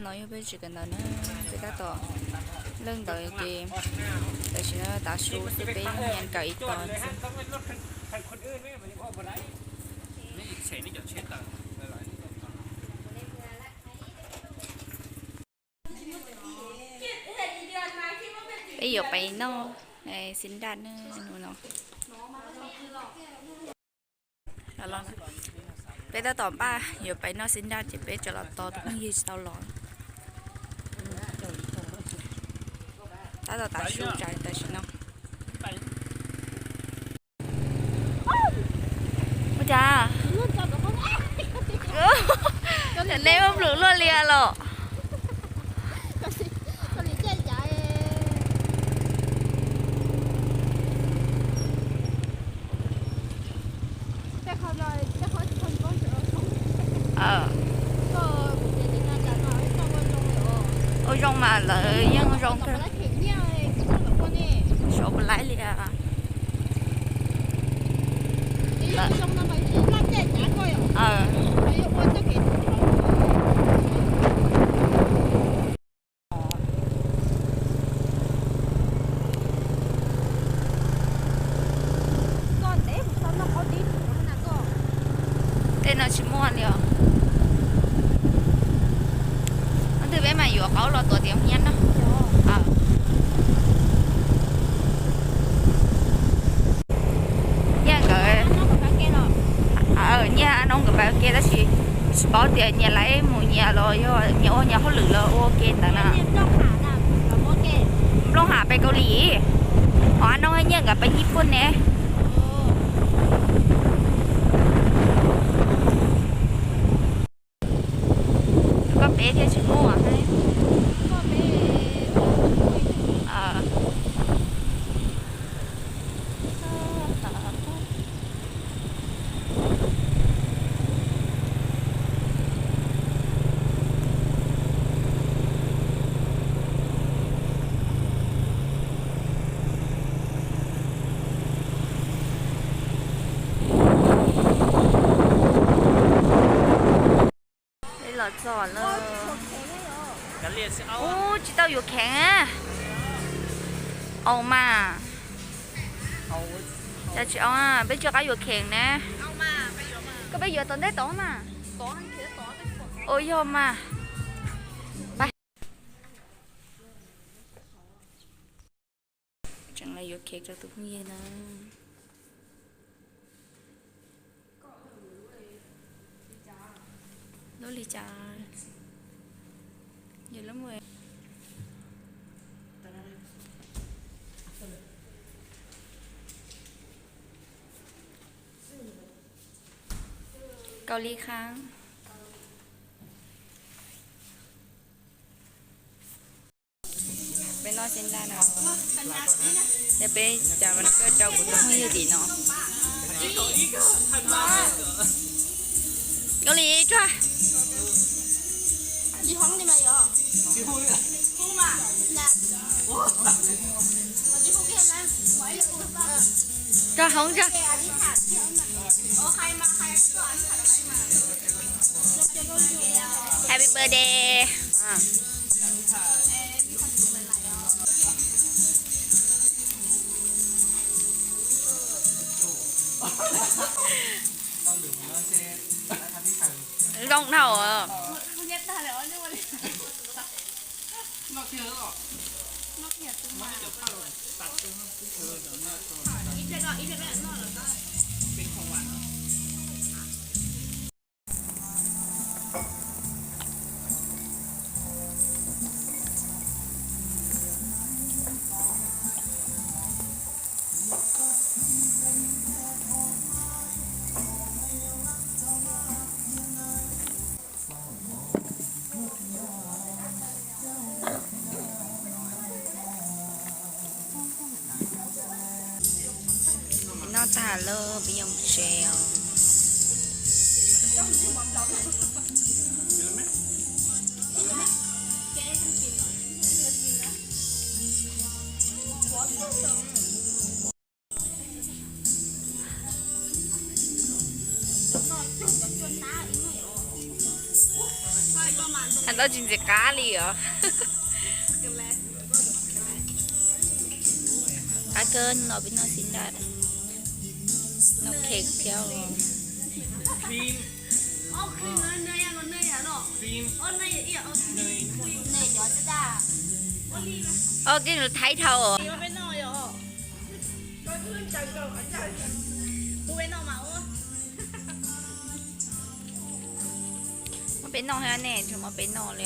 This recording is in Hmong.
No yog peb tsev kawm ntawv na, peb tab tom lawm ntawd ces tam sim no tav su xwb peb nyias kawm ib tog xwb. Peb yuav pais noj xib nraj no. Peb tab tom npaj yuav pais noj xib nraj ces peb tseem los tos tus phooj ywg tsis tau los. Tab tom tav su tsawv tam sim no. Ua cas? Nej muab plhws luaj li los? Ua zoo mas lawv yeej zoo kawg. Suav puas laib li. Tej no tsis muaj li os. Hnub twg peb mam yuav qaub los tuav tim Hmoob Nyab noj. Nyiaj nkawd, nyiaj Ab Noob nkawd pais ua ke tab sis tsis paub tias nyias laib mus nyias los yog nyias ua nyias hauj lwm los ua ke ntawd na. Nplooj Ham pem Kaus Lim, ho Ab Noob nyiaj nkawd pem Nyij Pooj ne. Koj peb thiaj tsis muaj. Peb los txog lawm. Ub, tsis tau yuav kheev. Au mas. Cas tsis au, peb tsis qab yuav kheev ne. Koj peb yuav tom ntej tod mas. Ua yog mas. Tseem los yuav kheev rau tus phooj ywg na. Lub li cas? Yog lub mus Kaus Lim Khab. Peb noj xib nraj na. Yog peb cas vas kawj rau kuv tus phooj ywg tim no. Kaus Lim tsuag. Rau hoob tsuag. Happy birthday. Zoo dhau. Noj tag lawm peb yuav mus tsev os. Has Tsis ntxim qab li os. Qab kawg no peb noj xib nraj, noj cake thiab. Ok, nws thaib dhau. Muab peb noj thiab ne, tsuas muab peb noj li.